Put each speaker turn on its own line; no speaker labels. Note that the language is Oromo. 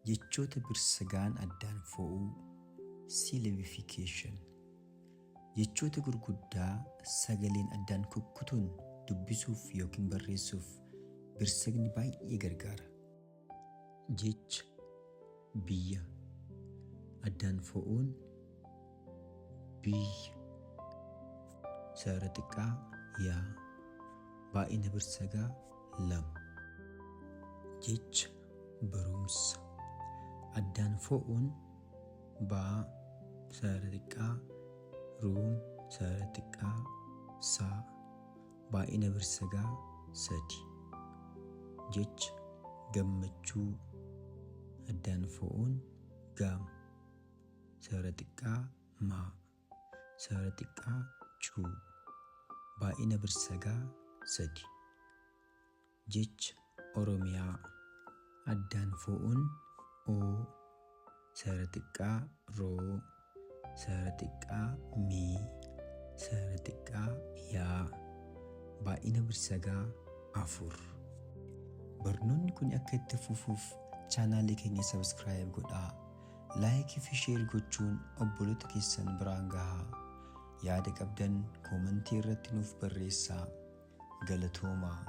Jechoota birsagaan addaan fo'uu, syllabification. Jechoota gurguddaa sagaleen addaan kukkutuun dubbisuuf yookiin barreessuuf birsagni baay'ee gargaara. Jecha biyya addaan fo'uun biyya sarara xiqqaa yaa baay'ina birsagaa 2. Jecha barumsa addaan fo'uun baa sarara xiqqaa ruum sarara xiqqaa saa baay'ina birsagaa 3. Jecha gammachuu addaan fo'uun gam sarara xiqqaa maa sarara xiqqaa chuu baay'ina birsagaa 3. Jecha Oromiyaa addaan fo'uun o sarara xiqqaa roo sarara xiqqaa mii sarara xiqqaa yaa baay'ina birsagaa 4. Barnoonni kun akka itti fufuuf chaanaalii keenya subscribe godhaa. Like fi share gochuun obboloota keessan biraan gahaa. Yaada qabdan koomantii irratti nuuf barreessaa. Galatoomaa.